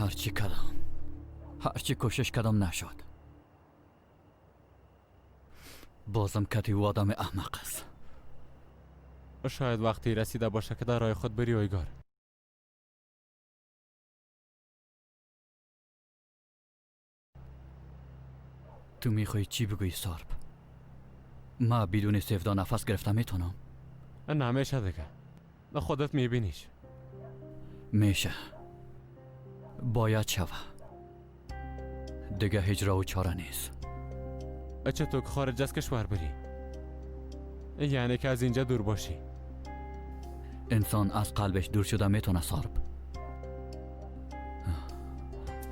هرچی کردم، هرچی کوشش کردم نشد. بازم کتی او آدم احمق است. شاید وقتی رسیده باشه که در راه خود بری اویگار. تو میخوای چی بگویی سارب؟ ما بدون سفدا نفس گرفتم میتونم؟ نمیشه دیگه، خودت میبینیش. میشه، باید شوه دیگه، هیچ راه و چاره نیست. چطور که خارج از کشور بری؟ یعنی که از اینجا دور باشی. انسان از قلبش دور شده میتونه سارب.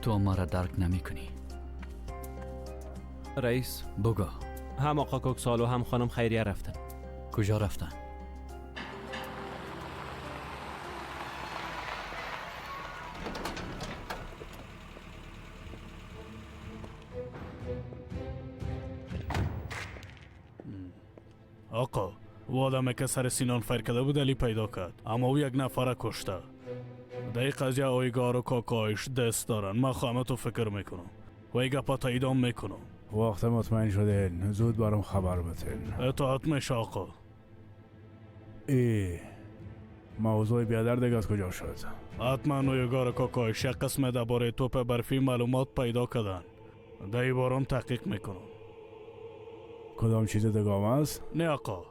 تو ما را درک نمی کنی. رئیس بگو. هم آقا کوکسال و هم خانم خیریه رفتن. کجا رفتن؟ آقا، او آدمی که سر سینان فیر کرده بود علی پیدا کرد، اما او یک نفر کشته. در این قضیه آیگار و کاکایش دست دارن. من خواهم تو فکر میکنم و ای گپا تاییدام میکنم. وقت مطمئن شدین زود برام خبر بتین. اطاعت میشه آقا. ای موضوع بیادر دیگه از کجا شد؟ حتما اویگار و کاکایش یک قسم درباره توپ برفی معلومات پیدا کردن. در این بارم تحقیق میکنم. کدام چیز دیگه است؟ نه آقا،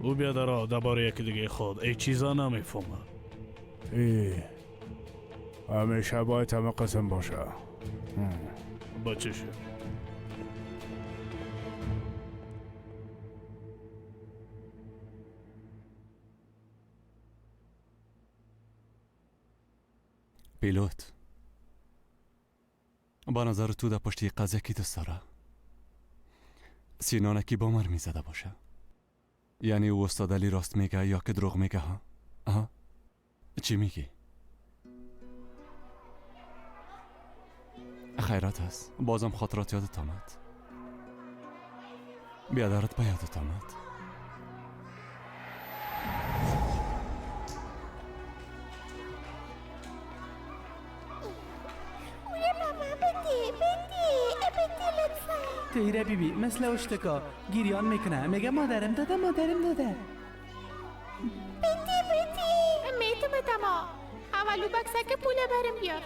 او بیادرها درباره یکی دیگه خود ای چیزا نمیفهمد. ای همیشه باید همه قسم باشه. بچه شد. پیلوت، با نظر تو در پشت قضیه کی دست داره؟ سینانه کی با مر میزده باشه؟ یعنی او استاد علی راست میگه یا که دروغ میگه؟ ها؟ ها؟ چی میگی؟ خیرات هست، بازم خاطرات یادت آمد. بیادرت به یادت آمد. تیره بی بی مثل اشتکا گیریان میکنه، میگه مادرم داده، مادرم داده. بتی بتی میتم اولو بکسک پول برم بیار.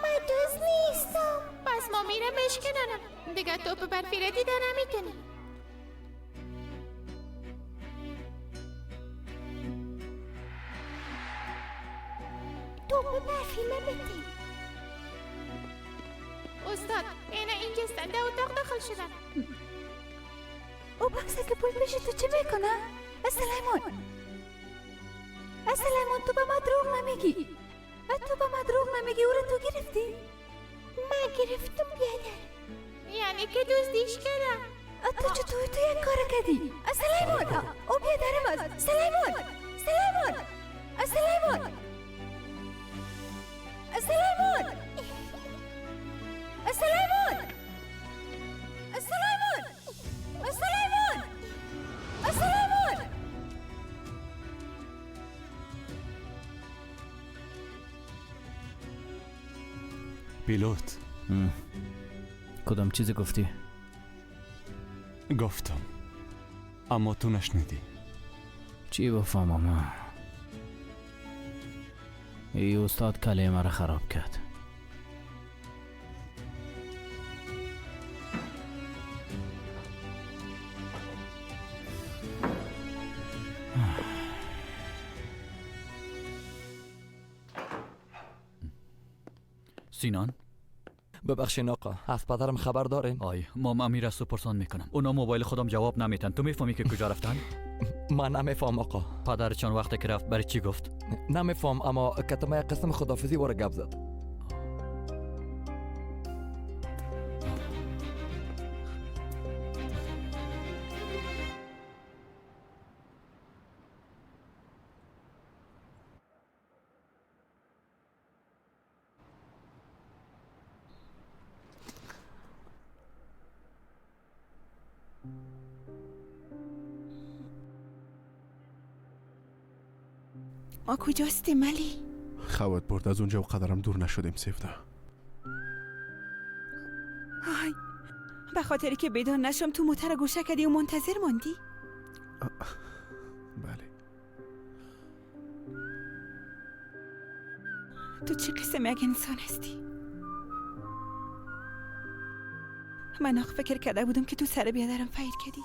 من دوز نیستم. پس ما میرم اشکنانم دیگه، توپ برفی را دیده نمیتونی. توپ برفی من بتی. استاد اینا اینجاستن، در اتاق داخل شدن. او بکسه که پول پیش تو چه میکنه؟ سلیمان، سلیمان تو به ما دروغ نمیگی. تو به ما دروغ نمیگی. او را تو گرفتی؟ من گرفتم بیادر. یعنی که دزدیش کردم. تو چطور تو یک کار کردی؟ سلیمان، او بیادرم است. سلیمان، سلیمان، سلیمان، سلیمان، سلیمان، سلیمان، سلیمان، سلیمان. پیلوت، کدام چیزی گفتی؟ گفتم اما تو نشنیدی. چی بفهمم؟ من ای استاد کله مرا خراب کرد. سینان، ببخشین آقا، از پدرم خبر دارین؟ آی ما امیر از تو پرسان میکنم. اونا موبایل خودم جواب نمیتن. تو میفهمی که کجا رفتن؟ من نمیفهم آقا. پدر چند وقت که رفت برای چی گفت؟ نمیفهم، اما کتمه قسم خدافزی واره گپ زد. ما کجاستیم علی؟ خوات برد از اونجا و قدرم دور نشدیم سیفدا. به خاطری که بیدار نشم تو موتر گوشه کردی و منتظر ماندی؟ بله. تو چه قسم یک انسان هستی؟ من آخ فکر کرده بودم که تو سر بیادرم فیر کردی.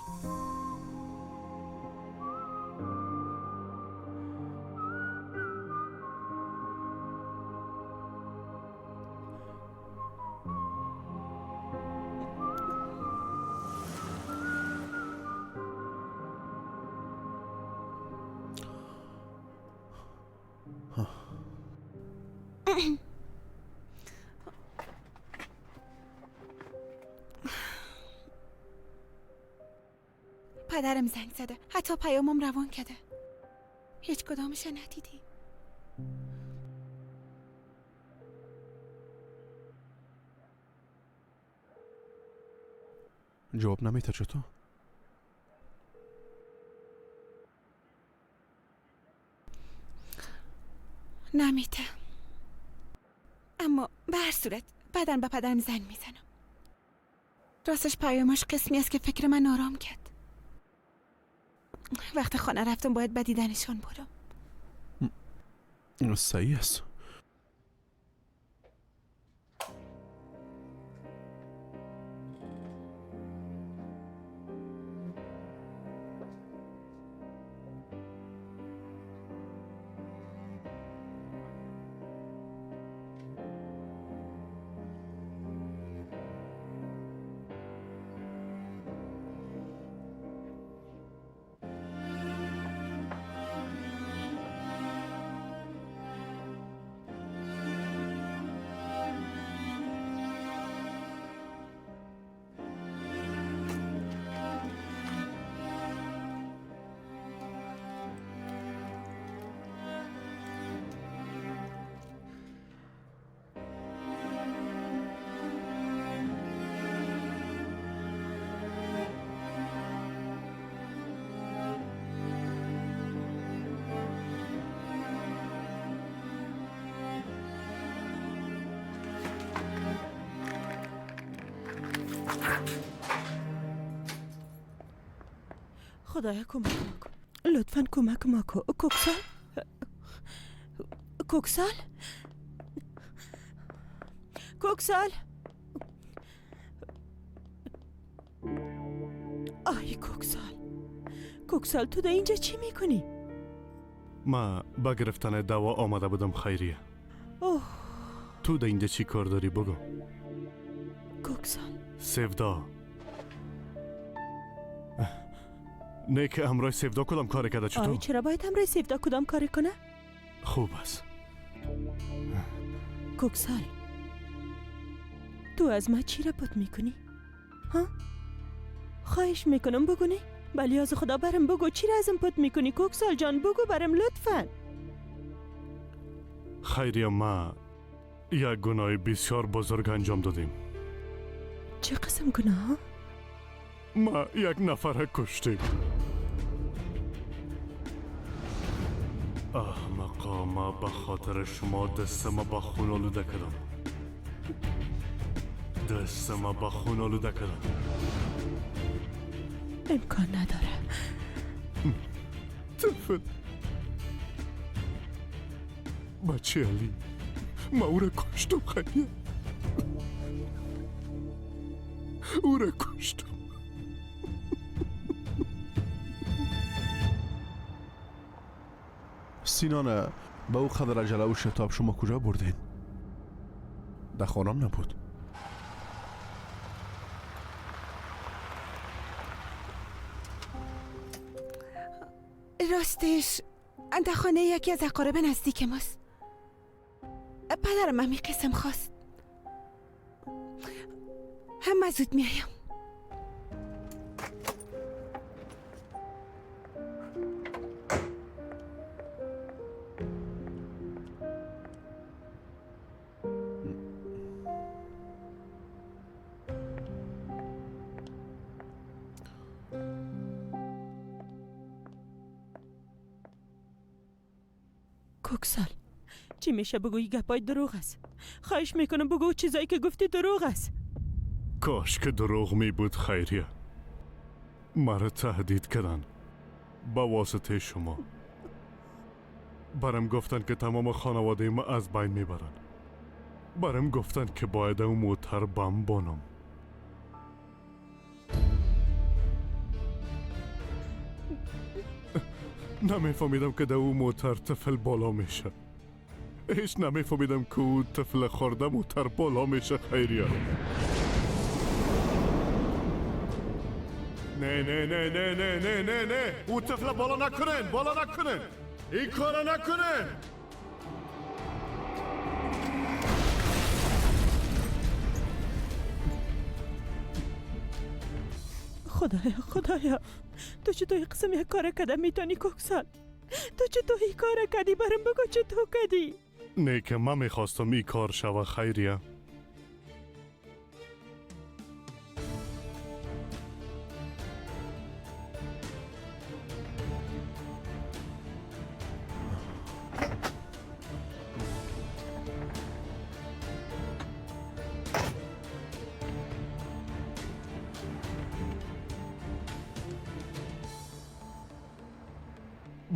پدرم زنگ زده، حتی پیامم روان کرده. هیچ کدامش ندیدی. جواب نمیده چطور؟ نمیده. اما به هر صورت بعداً به پدرم زنگ میزنم. راستش پیامش قسمی است که فکر من آرام کرد. وقت خانه رفتم باید به دیدنشان برم. صحیح است. خدایا کمک کن، لطفا کمک ما کن. کوکسال، کوکسال، کوکسال. آی کوکسال، کوکسال تو در اینجا چی میکنی؟ ما با گرفتن دوا آمده بودم خیریه. اوه. تو در اینجا چی کار داری بگو؟ کوکسال. سودا. نه که همراه سودا کدام کار کرده چطور؟ آی چرا باید همراه سودا کدام کار کنه؟ خوب است. کوکسال تو از ما چی را پت میکنی؟ ها؟ خواهش میکنم بگو. نه بلی از خدا برم بگو چی را ازم پت میکنی؟ کوکسال جان بگو برم لطفا. خیریه ما یک گناه بسیار بزرگ انجام دادیم. چه قسم گناه؟ ما یک نفر کشتیم. احمقا ما به خاطر شما دست ما به خون آلوده کردم. دست ما به خون آلوده کردم. امکان نداره. طفل بچه علی ما او را کشتم. خیلی او را کشتم. سینانه با او قدر عجله و شتاب شما کجا بردین؟ در خانم نبود. راستش در خانه یکی از اقارب نزدیک ماست. پدرم همی قسم خواست. هم زود میایم. کوکسال چی میشه بگویی گپای دروغ است. خواهش میکنم بگو چیزایی که گفتی دروغ است. کاش که دروغ می بود خیریه. مرا تهدید کردن با واسطه شما. برم گفتن که تمام خانواده ما از بین میبرن. برم گفتن که باید او موتر بم بانم. نمیفهمیدم که در او موتر طفل بالا میشه. هیچ نمیفهمیدم که او طفل خورده موتر بالا میشه خیریه. نه نه نه نه نه نه نه نه، او طفل بالا نکنن، بالا نکنن، این کارو نکنن. خدایا خدایا، تو چطور قسم یک کار کده میتونی کوکسال؟ تو چطور این کار کدی؟ برم بگو چطور کدی؟ نه که من میخواستم این کار شوه خیریه.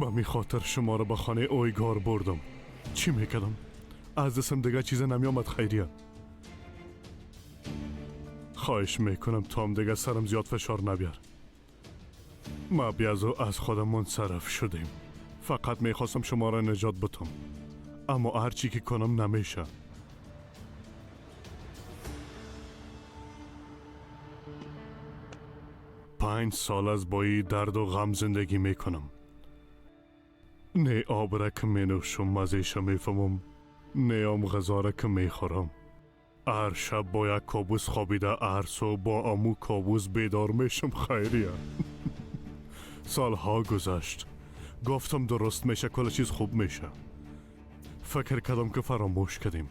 به می خاطر شما را به خانه اویگار بردم. چی میکردم؟ از دستم دیگه چیز نمی آمد خیریه. خواهش میکنم تا هم دیگه سرم زیاد فشار نبیار. ما بیازو از خودم منصرف شدیم. فقط میخواستم شما را نجات بدم، اما هرچی که کنم نمیشه. 5 سال از با این درد و غم زندگی میکنم. نه آب را که می نوشم مزه‌اش میفهمم، نه هم غذا را که میخورم. هر شب با یک کابوس خوابیده، هر صبح با امو کابوس بیدار میشم خیریه. سالها گذشت. گفتم درست میشه، کل چیز خوب میشه. فکر کردم که فراموش کردیم،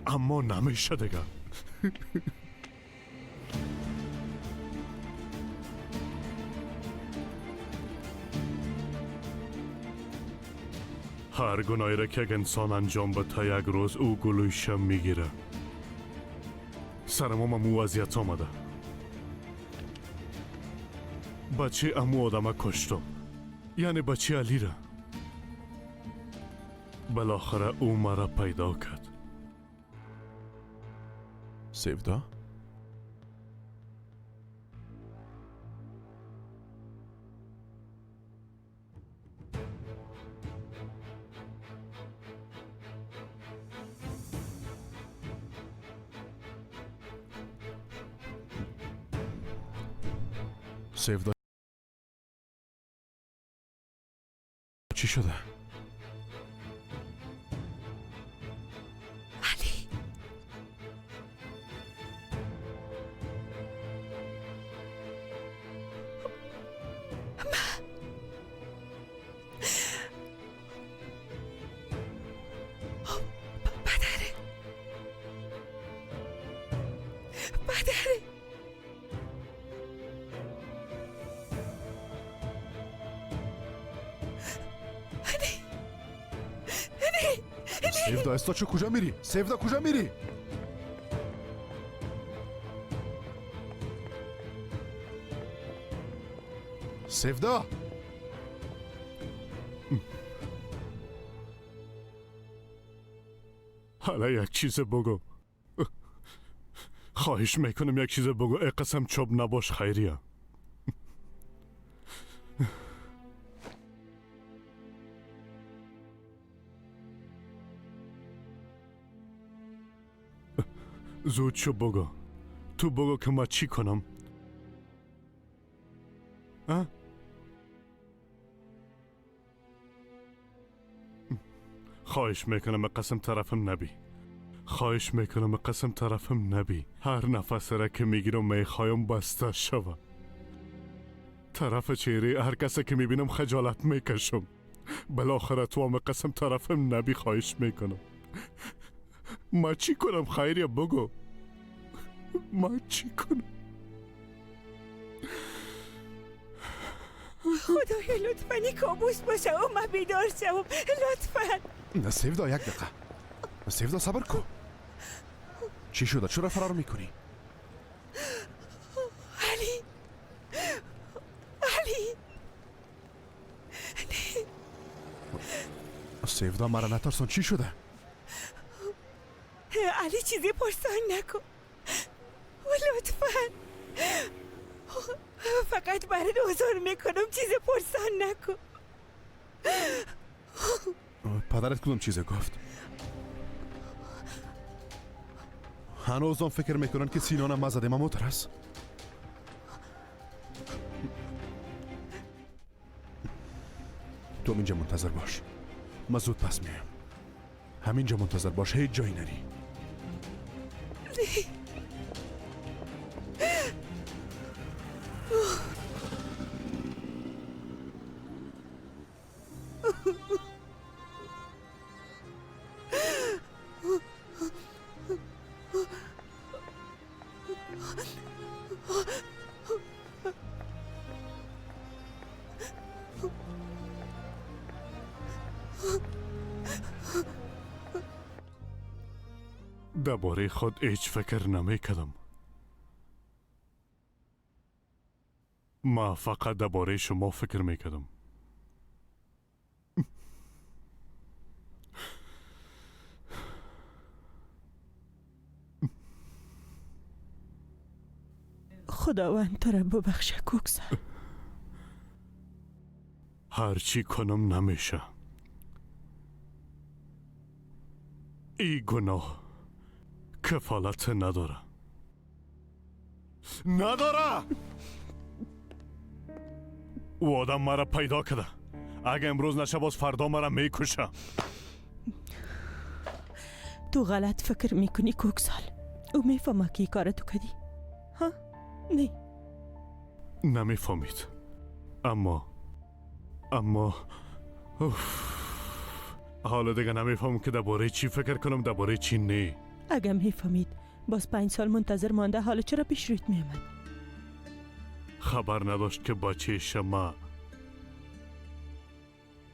اما نمیشه دیگه. هر گناهی را که یک انسان انجام بده یک روز او گلویش میگیره. سرم امو وضعیت آمده. بچه امو آدم کشتم، یعنی بچه علی را. بالاخره او مرا پیدا کرد. سیودا؟ سیودا چی شده؟ علی پدره پدره سیودا استا چه کجا میری؟ سیودا کجا میری؟ سیودا حالا یک چیز بگو، خواهش میکنم یک چیز بگو. ای قسم چوب نباش خیریه. زود شو بگو، تو بگو که ما چی کنم. اه؟ خواهش میکنم قسم طرفم نبی، خواهش میکنم قسم طرفم نبی. هر نفس را که میگیرم میخوایم بسته شوه. طرف چهره هر کسی که میبینم خجالت میکشم. بالاخره تو هم قسم طرفم نبی، خواهش میکنم. ما چی کنم خیریه بگو، ما چی کنم؟ خدایا لطفاً کابوس باشه و من بیدار شوم، لطفاً. نه سیودا یک دقیقه، سیودا صبر کن. چی شده؟ چرا فرار میکنی؟ علی، علی، نه. سیودا مرا نترسان، چی شده؟ علی چیزی پرسان نکن لطفا، فقط برات عذر میکنم، چیزی پرسان نکن. پدرت کدوم چیزه گفت؟ هنوزم فکر میکنن که سینانم ما زدیم، اما ترس. تو اینجا منتظر باش، ما زود پس میایم. همینجا منتظر باش، هیچ جایی نری. درباره خود هیچ فکر نمی کردم. ما فقط درباره شما فکر می کردم. خداوند تو را ببخشه کوکسال. هرچی کنم نمیشه. ای گناه کفالت نداره، نداره. او آدم مرا پیدا کرده، اگه امروز نشه باز فردا مرا میکشه. تو غلط فکر میکنی کوکسال. او میفهمه که کار تو کدی؟ ها؟ نه نمیفهمید. اما حالا دیگه نمیفهمم که درباره چی فکر کنم، درباره چی نه. اگه میفهمید باز 5 سال منتظر مانده، حالا چرا پیش رویت میامد؟ خبر نداشت که بچه شما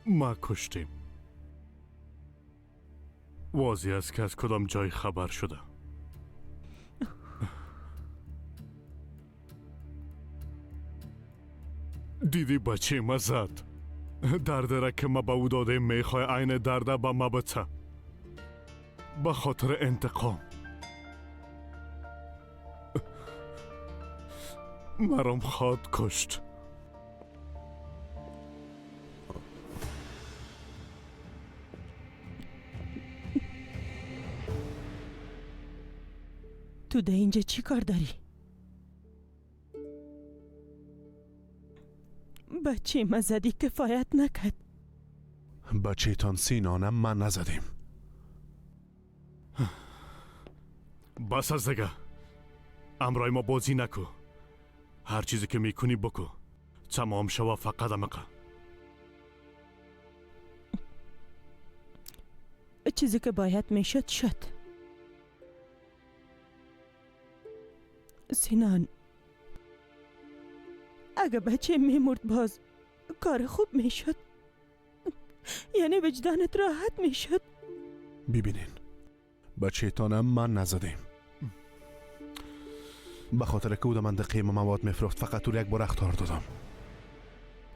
ما کشتیم. واضح است که از کدام جای خبر شده. دیدی بچه ما زد. درد را که ما به او داده میخوای عین درد به ما بته. به خاطر انتقام مرام خواد کشت. تو ده اینجا چی کار داری؟ بچه ما زدی کفایت نکرد. بچه تان سینانم من نزدیم. بس از دیگه، امرای ما بازی نکو. هر چیزی که میکنی بکو، تمام شوا فقط امقه. چیزی که باید میشد شد. سینان اگه بچه میمرد باز کار خوب میشد، یعنی وجدانت راحت میشد. ببینین بچه تانم من نزدیم. به خاطر که او من دقیقه مواد میفروخت فقط او یک بار اخطار دادم.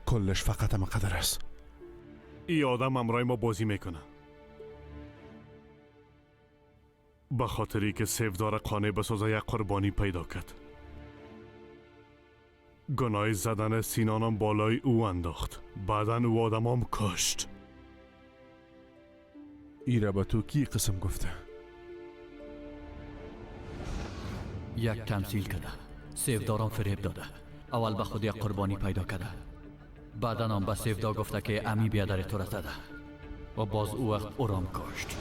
کلش فقط هم قدر است. ای آدم امرای ما بازی میکنه. به خاطری که سیفدار قانع بسازه یک قربانی پیدا کرد. گناه زدن سینانم بالای او انداخت. بعدن او آدمام کشت. ایره به تو کی قسم گفته؟ یک تمثیل کرده، سیفدارم فریب داده. اول به خود یک قربانی پیدا کرده، بعدن هم به سیفدا گفته که امی بیادر تو را زده و باز او وقت او رام کشت.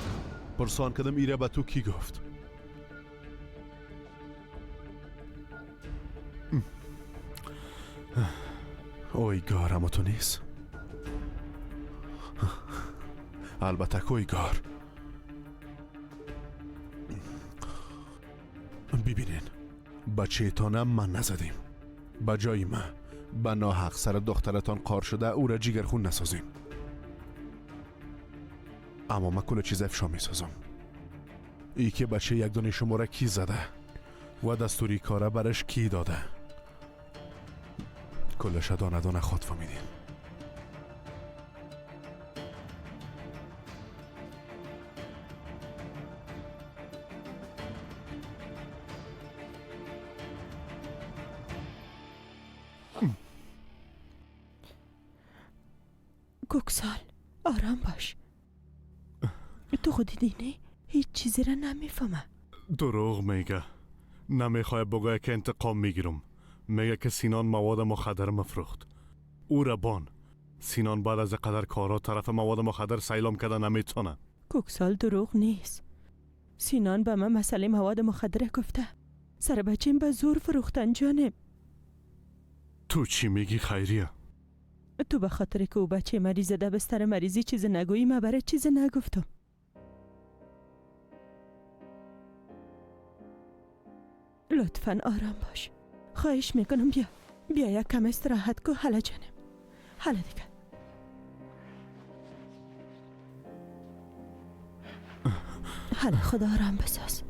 پرسان کردم ایره به تو کی گفت؟ اوی گار، اما تو نیست. البته کوی گار. ببینین بچه تانم من نزدیم. به جای ما به ناحق سر دخترتان قار شده او را جیگرخون نسازیم. اما من کل چیز افشا میسازم. ای که بچه یک دانه شما را کی زده و دستوری کاره برش کی داده. کلش دانه دانه خود فهمیدین. کوکسال آرام باش. تو خود دیدی نه؟ هیچ چیزی را نمیفهمه. دروغ میگه. نمیخواه بگوید که انتقام میگیرم. میگه که سینان مواد مخدر مفروخت. او را بان. سینان بعد از قدر کارا طرف مواد مخدر سیلام کرده نمیتونه. کوکسال دروغ نیست. سینان به من مسئله مواد مخدر گفته. سر بچیم به زور فروختن جانم. تو چی میگی خیریه؟ تو به خاطر که او بچه مریض ده بستر مریضی چیز نگویی من برای چیز نگفتم. لطفا آرام باش. خواهش میکنم بیا. بیا یک کم استراحت کو. حالا جانم. حالا دیگه. حالا خدا آرام بساز.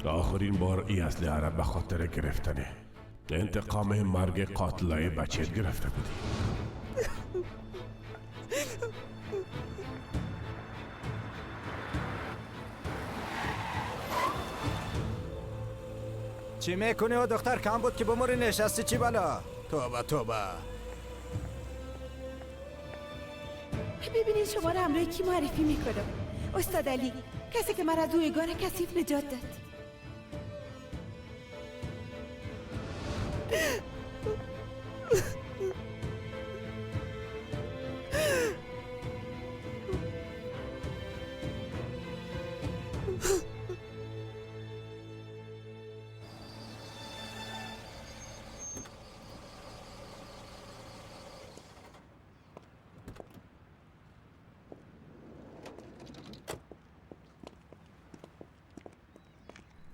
آخرین بار ای اسلحه را به خاطر گرفتن انتقام مرگ قاتلای بچه گرفته بودی. چی میکنی و دختر کم بود که بموری نشستی چی بلا؟ توبه توبه. ببینید شما را همراه کی معرفی میکنم. استاد علی، کسی که مرا از رویگان کثیف نجات داد.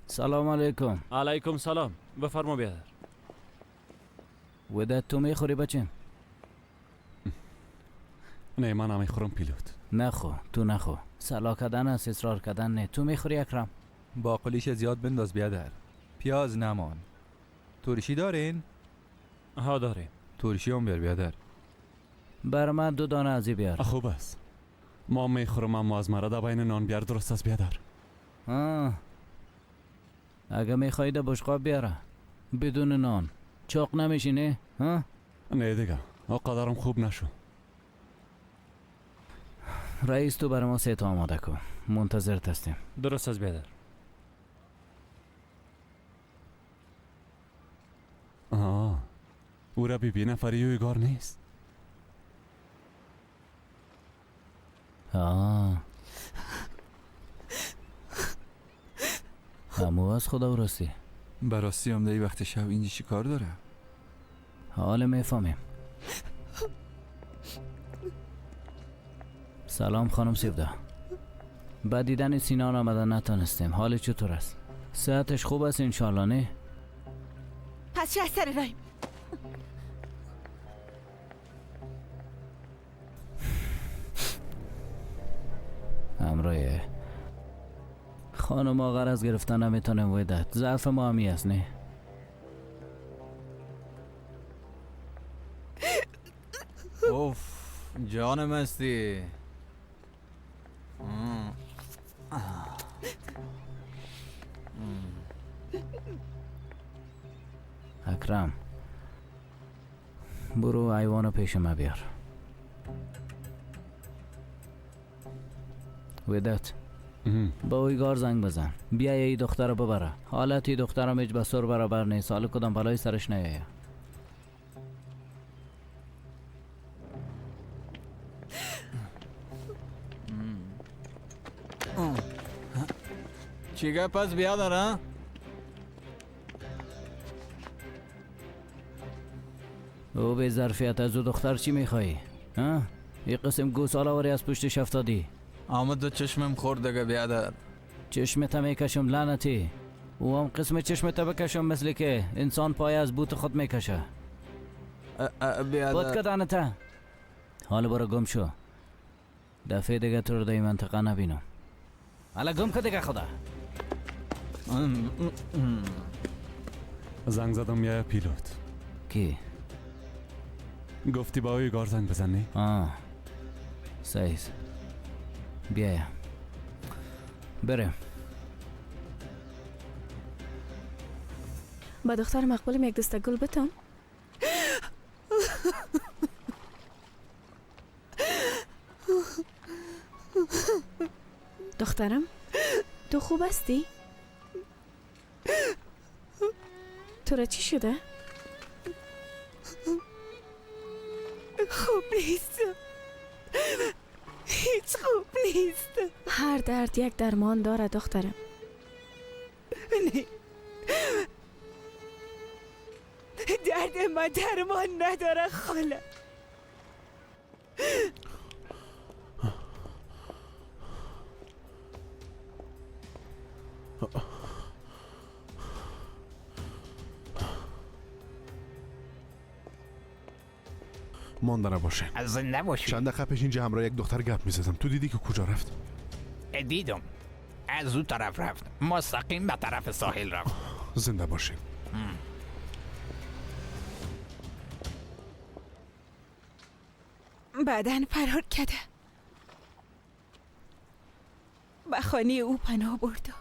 سلام علیکم. علیکم سلام. بفرما بیادر. ودت تو میخوری بچم؟ نه من نمیخورم پیلوت. نخو تو نخو. سلا کردن است اصرار کردن نه. تو میخوری اکرم؟ باقلیش زیاد بنداز بیادر. پیاز نمان. ترشی دارین؟ ها داریم. ترشی هم بیار بیادر. بر من 2 دانه ازی بیار. خوب است. ما میخورم اما از مرا بین نان بیار درست است بیادر. اگه میخوایی ده بشقاب بیاره بدون نان. چاق نمیشی نه؟ ها؟ نه دیگه قدرم خوب نشو. رئیس تو برای ما 3 تا آماده کن. منتظرت هستیم. درست از بیادر. او را بی نفری و نیست. همو از خدا و راستی. براستی هم در وقت شب اینجا چی کار داره؟ حالا میفهمیم. سلام خانم سیودا. بعد دیدن سینان آمدن نتانستیم. حال چطور است؟ صحتش خوب است انشالله نه؟ پس چه سر رایم؟ همراه خانم آقا از گرفتن نمیتونم ویدت. ضعف ما همی است نه؟ اوف جانم هستی. اکرم برو ایوانو پیش ما بیار. ودت با اویگار زنگ بزن بیا ای دختر رو ببره. حالت ای دخترم هیچ به سر برابر نیست. حالا کدام بلای سرش نیایه. چی گپ است بیادر ها؟ او به ظرفیت از او دختر چی میخوایی؟ ها؟ یه قسم گوساله واری از پشتش افتادی. آمد و چشمم خورد دیگه بیادر. چشمت میکشم لعنتی. او هم قسم چشمت بکشم مثل که انسان پای از بوت خود میکشه. بیادر بود کدانته. حالا برو گم شو. دفعه دیگه تو رو در این منطقه نبینم. حالا گم که دیگه خدا. زنگ زدم یه پیلوت. کی؟ گفتی با اویگار زنگ بزنی؟ آه صحیح. بیا بریم. با دختر مقبولم یک دسته گل بتم. دخترم تو خوب هستی؟ تو را چی شده؟ خوب نیستم، هیچ خوب نیستم. هر درد یک درمان داره دخترم. نه، درد من درمان نداره خاله. مانده نباشه. زنده باشی. چند دقیقه پیش اینجا همراه یک دختر گپ میزدم. تو دیدی که کجا رفت؟ دیدم، از او طرف رفت، مستقیم به طرف ساحل رفت. زنده باشی. بعداً فرار کرده، به خانه او پناه بردم.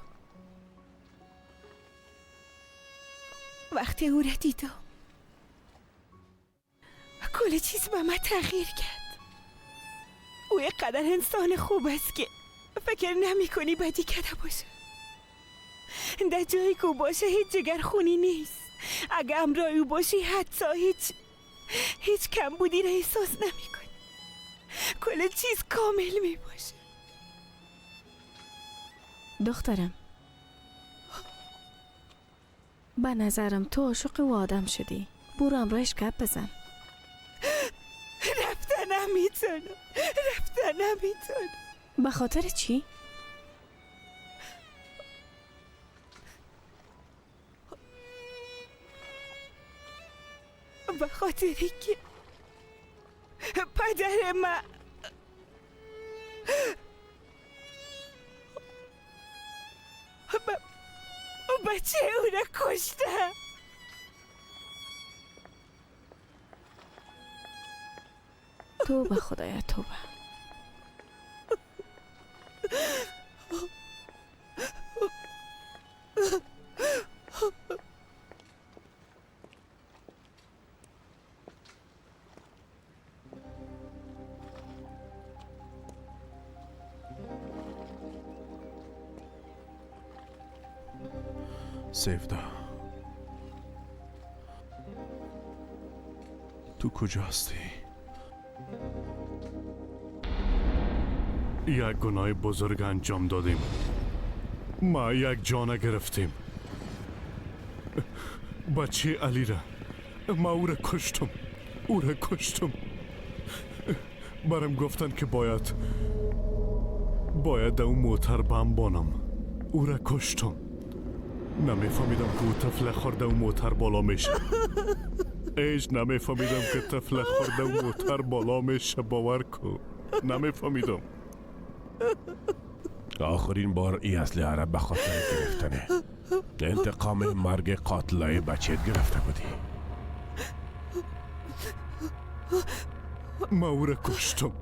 وقتی او را دیدم کل چیز به من تغییر کرد. او قدر انسان خوب است که فکر نمی کنی بدی کرده باشه. در جایی که او باشه هیچ جگرخونی نیست. اگه همراه او باشی حتی هیچ کمبودی را احساس نمی کنی. کل چیز کامل می باشه. دخترم به نظرم تو عاشق او آدم شدی. برو همراهش گپ بزن. رفته نمیتونم، رفته نمیتونم. به خاطر چی؟ به خاطر که پدر من بچه او را کشته. توبه خدایا توبه. سیفدا تو کجا هستی؟ یک گناه بزرگ انجام دادیم. ما یک جان گرفتیم. بچه علی را ما او را کشتم، او را کشتم. برام گفتن که باید او موتر بم بانم. او را کشتم. نمیفهمیدم که او طفل خورده و موتر بالا میشه. ایش نمیفهمیدم که طفل خورده و موتر بالا میشه. باور کو نمیفهمیدم. آخرین بار ای اسلحه را به خاطر گرفتنه انتقام مرگ قاتلای بچهت گرفته بودی. ما او را کشتم.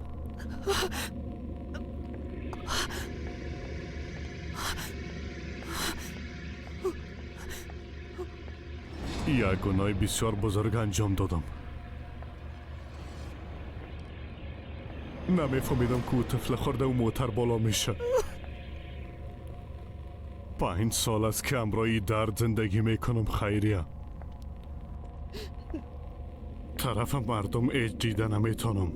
یک گناه بسیار بزرگ انجام دادم. نمیفهمیدم که او طفل خورده و موتر بالا میشه. 5 سال است که همراهی درد زندگی میکنم خیریه. طرف مردم ایج دیده نمیتونم.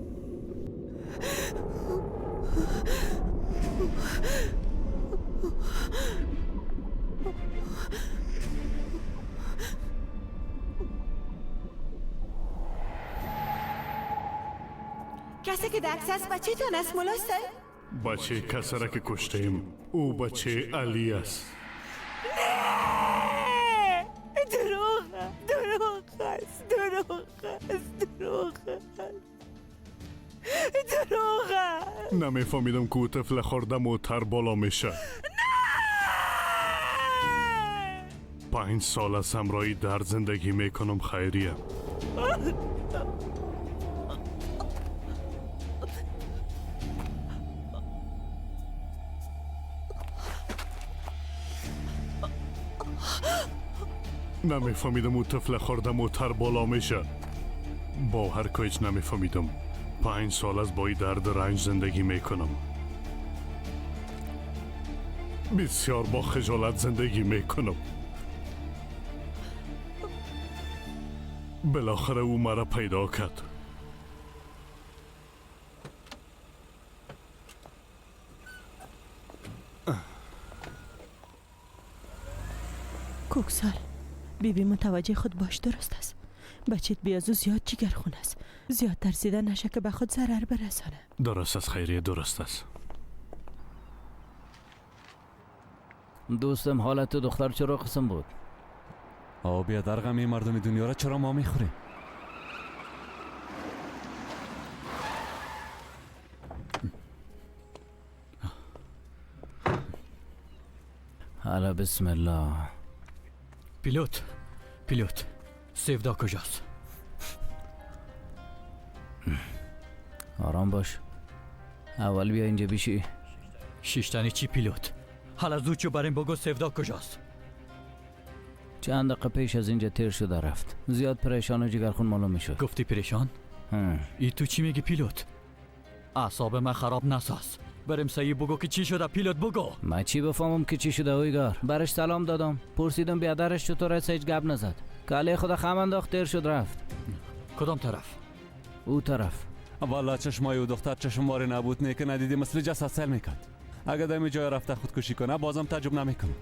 کسی که در عکس است بچه تان است ملا صاحب؟ بچه کسی را که کشتیم او بچه علی است. نه، دروغ، دروغ است، دروغ است، دروغ است، دروغ است. نمیفهمیدم که او طفل خورده موتر بالا میشه. نه، 5 سال از همراهی در زندگی میکنم خیریه. نمیفهمیدم او طفل خورده موتر بالا میشه. باور که هیچ نمیفهمیدم. 5 سال از با درد رنج زندگی میکنم. بسیار با خجالت زندگی میکنم. بالاخره او مرا پیدا کرد. کوکسال، بیبی متوجه خود باش، درست است. بچت بیازو زیاد جگرخون است. زیاد ترسیده نشه که به خود ضرر برسانه. درست است خیریه، درست است. دوستم حالت دختر چرا قسم بود؟ آه بیادر، غم مردم دنیا را چرا ما میخوریم؟ حالا بسم الله. پیلوت، پیلوت، سیودا کجاست؟ آرام باش. اول بیا اینجا بیشی. شیشتنی چی پیلوت؟ حالا زود چو بریم بگو سیودا کجاست؟ چند دقیقه پیش از اینجا تیر شده رفت. زیاد پریشان و جگرخون معلوم میشد. گفتی پریشان؟ ای تو چی میگی پیلوت؟ اعصاب من خراب نساز. بریم سعی بگو که چی شده پیلوت، بگو. من چی بفهمم که چی شده اویگار؟ برش سلام دادم، پرسیدم بیادرش چطور است، هیچ گپ نزد. کله خدا خم انداخت، تیر شد رفت. کدام طرف؟ او طرف. والا چشمای او دختر چشمواری نبود، نه که ندیدی مثل جسد سل میکرد. اگه دمی جای رفته خودکشی کنه بازم تعجب نمیکنم.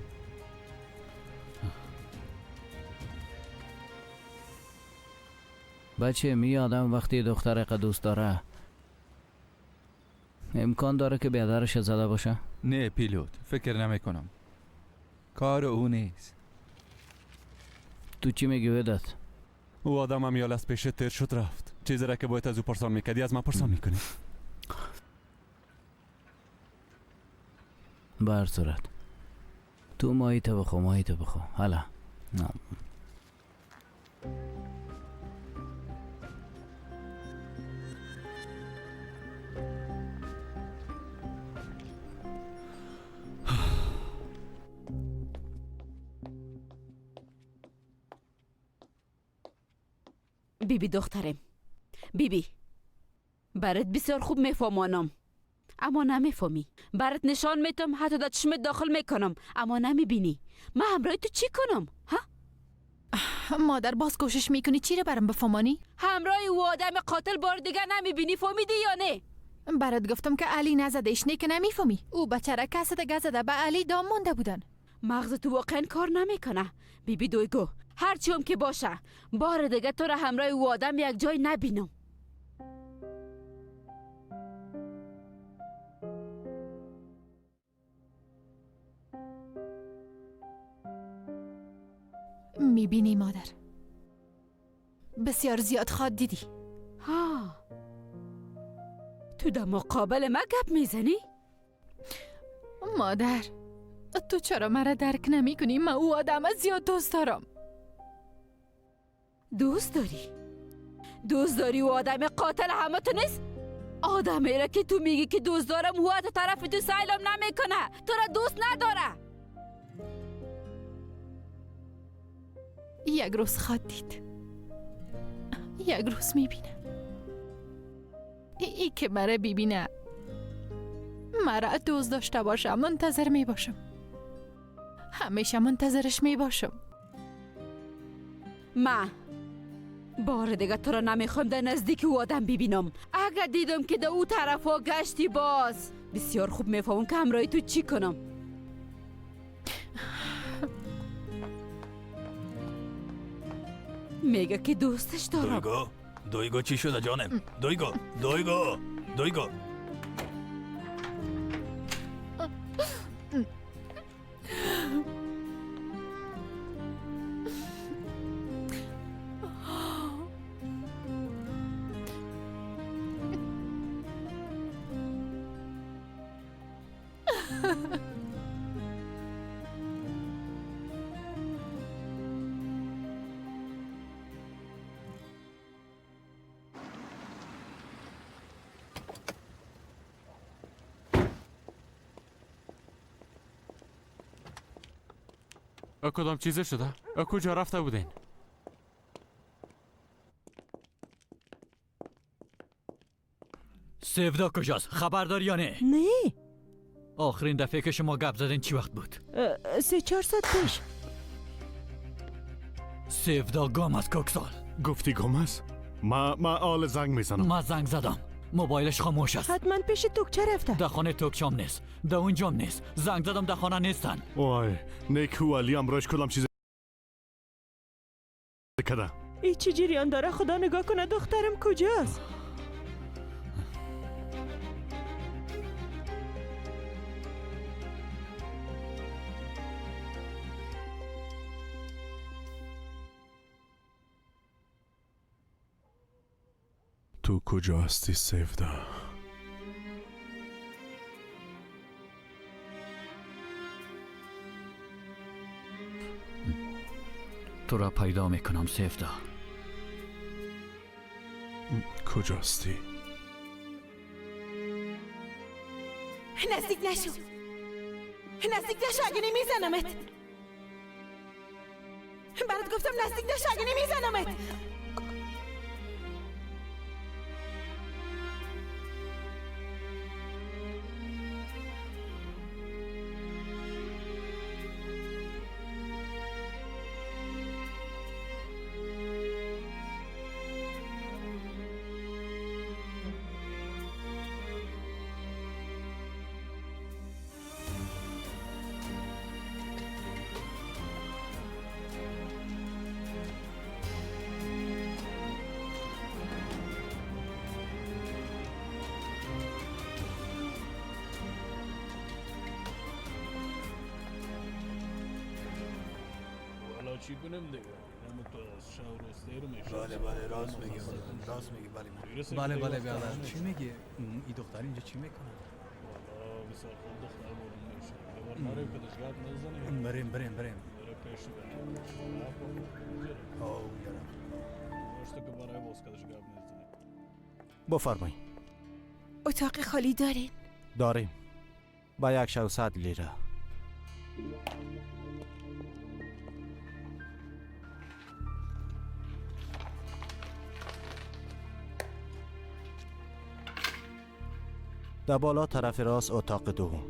بچه می آدم وقتی دختر دوست داره امکان داره که بیادرش زده باشه؟ نه پیلوت، فکر نمی کنم. کار او نیست. تو چی میگی وداد؟ او آدم هم یال از پیش تیر شد رفت. چیزی را که باید از او پرسان میکردی از من پرسان میکنی. بر صورت تو ماهی تو بخو، ماهی تو بخو. حالا نه. بیبی دخترم، بیبی برات بسیار خوب میفهمانم، اما نمیفهمی. برات نشان میتم، حتی در چشمت داخل میکنم، اما نمیبینی. من همراه تو چی کنم؟ ها؟ مادر باز کوشش میکنی چی رو برام بفهمانی؟ همراه او آدم قاتل بار دیگه نمیبینی، فهمیدی یا نه؟ برات گفتم که علی نزدش، نه که نمیفهمی. او بچه را کس دیگه زده، به علی دام مونده بودن. مغز تو واقعا کار نمیکنه بیبی دویگو. هرچی هم که باشه بار دیگه تو را همراه او آدم یک جای نبینم. میبینی مادر، بسیار زیاد خواد دیدی. ها، تو در مقابل ما گپ میزنی؟ مادر تو چرا مرا درک نمی کنی؟ من او آدم زیاد دوست دارم. دوست داری؟ دوست داری او آدم قاتل همه تو نیست؟ آدمی را که تو میگی که دوست دارم او حتی طرف تو سیلم نمیکنه، تو را دوست نداره. یک روز خواد دید، یک روز میبینه. ای که مرا ببینه، مرا دوست داشته باشه، منتظر میباشم، همیشه منتظرش میباشم. ما بار دیگه تو را نمیخوام در نزدیک او آدم ببینم. اگر دیدم که در او طرف ها گشتی باز، بسیار خوب میفهمم که همراهی تو چی کنم. میگه که دوستش دارم. دویگو دویگو چی شده جانم؟ دویگو دویگو دویگو. کدام چیزه شده؟ کجا رفته بودین؟ سیودا کجاست؟ خبردار یا نه؟ نه. آخرین دفعه که شما گپ زدین چی وقت بود؟ 3-4 ساعت پیش. سیودا گم است کوکسال. گفتی گم است؟ ما آل زنگ میزنم. ما زنگ زدم، موبایلش خاموش است. حتما پیش توکچه رفته. در خانه توکچام نیست، در اونجام نیست. زنگ زدم در خانه نیستن. وای نیکو علی امروز کدام چیز کده؟ ای چی جریان داره؟ خدا نگاه کنه دخترم کجاست؟ تو کجا هستی سیودا؟ تو را پیدا میکنم سیودا. کجاستی؟ نزدیک نشو، نزدیک نشو اگه نمیزنمت. برات گفتم نزدیک نشو اگه نمیزنمت. چی کنیم دیگه؟ بله بله راست میگی، راست میگی. بله بله بله بیادر چی میگی؟ این دختر اینجا چی میکنه؟ والا بسیار خوب دختر بودم میشه. بریم بریم بریم بریم. بفرمایید. اتاق خالی دارین؟ داریم. با 100 لیره. در بالا طرف راست اتاق دوم.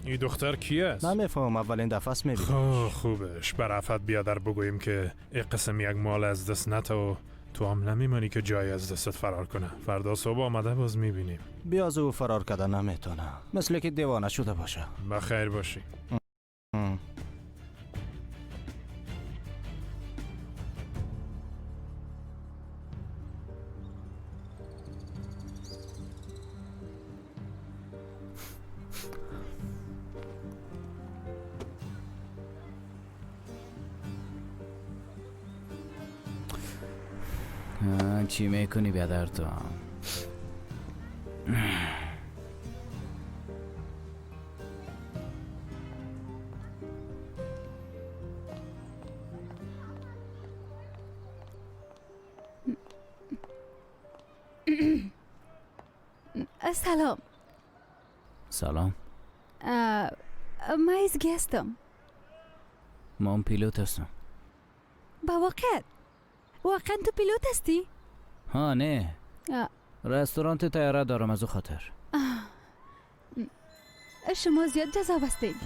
این دختر کی است؟ نمیفهمم، اولین دفعه است میبینم. خوبش برعفت بیادر بگوییم که این قسم یک مال از دست نته و تو هم نمیمانی که جای از دستت فرار کنه. فردا صبح آمده باز میبینیم. بیاز او فرار کردن نمیتونه، مثل که دیوانه شده باشه. بخیر باشی. چی میکنی بیادر تو؟ سلام. سلام. من ازگی هستم. ما هم پیلوت هستم. با واقعیت؟ واقعا تو پیلوت هستی؟ ها نه، رستورانت طیاره دارم از او خاطر. شما زیاد جذاب هستید.